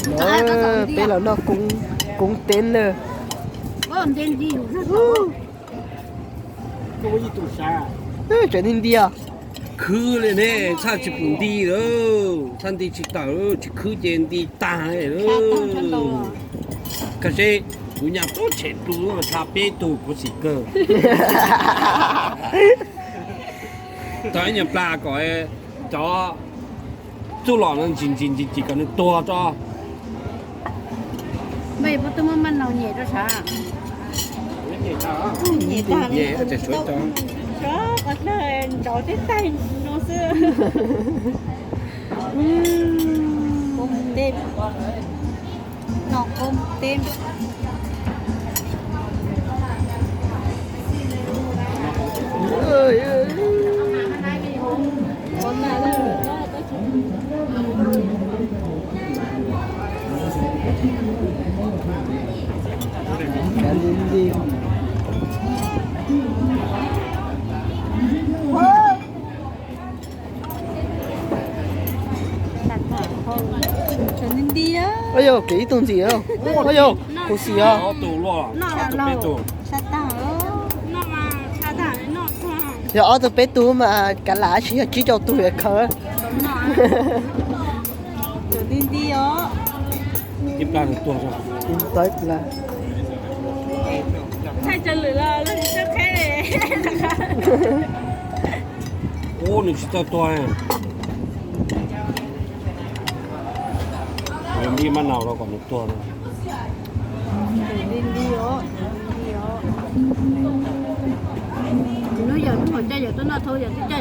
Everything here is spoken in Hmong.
Peb los noj koob teeb na. Tseem nti nti os. Khwb li ne, txhaj tsis pum nti lawm, txhaj nti tsis tawm, tsis khwb ces nti tag lawm. Koj seb, kuv nyas tub tshem dlua, txhaj peb tug khuv xim kawg. Tau ib nyuag plag kom cov txuj lom no ntsis ntsis ntsis ntsis kom nws tuag tso. Mej puab tub muab maj naus nyem rau sav. Nyem tag, nyem tag, tsam suav tso. Nrauv tej taig no xwb. Koob teb, noj koob teb. Yog kev ib tug ntxim, yog khuv xim os. Yog ob tug peb tug mas kav lam tsis yog tsib caug tug yuav khaws. Ib plag nws tuag. Thaij cov lwm los lawv tsis txawj qheb li. Ub, nws tsis txawj tuag. Nws nti maj naus rau kom nws tuag. Hnub yog hnub hauv caij yog tuaj noj thaub yog twb caij